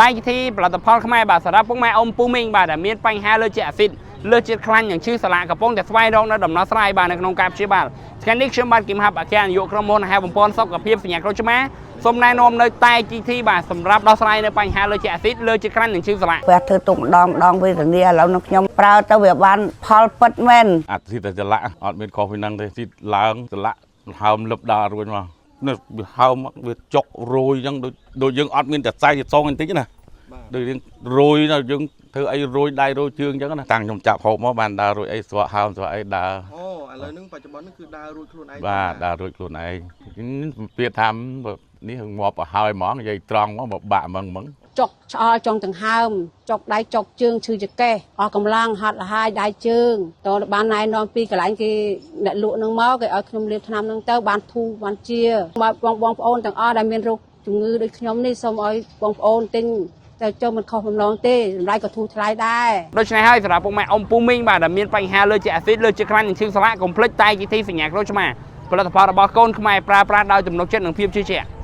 តែវិធីផលិតផលខ្មែរបាទសម្រាប់ពុកម៉ែអ៊ំពូមីងបាទដែលមានបញ្ហាលើជាតិអាស៊ីតលើជាតិខ្លាញ់និងឈឺសន្លាក់កំពុងតែស្វែងរកនៅដំណោះស្រាយបាទនៅក្នុងការព្យាបាលថ្ងៃនេះខ្ញុំបាទគឹមហាប់អគ្គនាយកក្រុមហ៊ុនអាហារបំពន់សុខភាពសញ្ញាក្រូចឆ្មាសូមណែនាំនៅតែ GT បាទសម្រាប់ដោះស្រាយនៅបញ្ហាលើជាតិអាស៊ីតលើជាតិខ្លាញ់និងឈឺសន្លាក់ ពេលធ្វើទុកម្ដងម្ដងវេទនាឥឡូវនោះខ្ញុំប្រើទៅវាបានផលពិតមែន អាស៊ីតតែចលៈអត់មានខុសពីហ្នឹងទេស៊ីតឡើងចលៈហើមលឹបដើររួចមកនេះវាហើមវាចុករយអញ្ចឹងដូចដូចយើងអត់មានតែសៃសងបន្តិចណាដូចយើងរយណាយើងធ្វើអីរយដៃរយជើងអញ្ចឹងណាតាំងខ្ញុំចាប់ហូបមកបានដើររួចអីស្រក់ហើមស្រក់អីដើរ អូឥឡូវហ្នឹងបច្ចុប្បន្នហ្នឹងគឺដើររួចខ្លួនឯង បាទដើររួចខ្លួនឯងពាក្យថានេះងាប់ឲ្យហើយហ្មងនិយាយត្រង់ហ្មងមកបាក់ហ្មងហ្មង ចុកឆ្អល់ចុងដង្ហើមចុកដៃចុកជើងឈឺចង្កេះអស់កម្លាំងហត់លហាយដៃជើងតើបានណែនាំពីកន្លែងគេអ្នកលក់នឹងមកគេឲ្យខ្ញុំលេបថ្នាំនឹងទៅបានធូរបានជាបើបងបងប្អូនទាំងអស់ដែលមានរោគជំងឺដូចខ្ញុំនេះសូមឲ្យបងប្អូនទិញតែចុះមិនខុសបំណងទេតម្លៃក៏ធូរថ្លៃដែរ ដូច្នេះហើយសម្រាប់ពុកម៉ែអ៊ំពូមីងបាទដែលមានបញ្ហាលើជាតិអាស៊ីតលើជាតិខ្លាញ់និងឈឺសន្លាក់កុំភ្លេចតែ GT សញ្ញាក្រូចឆ្មាផលិតផលរបស់កូនខ្មែរប្រើប្រាស់ដោយទំនុកចិត្តនិងភាពជឿជាក់។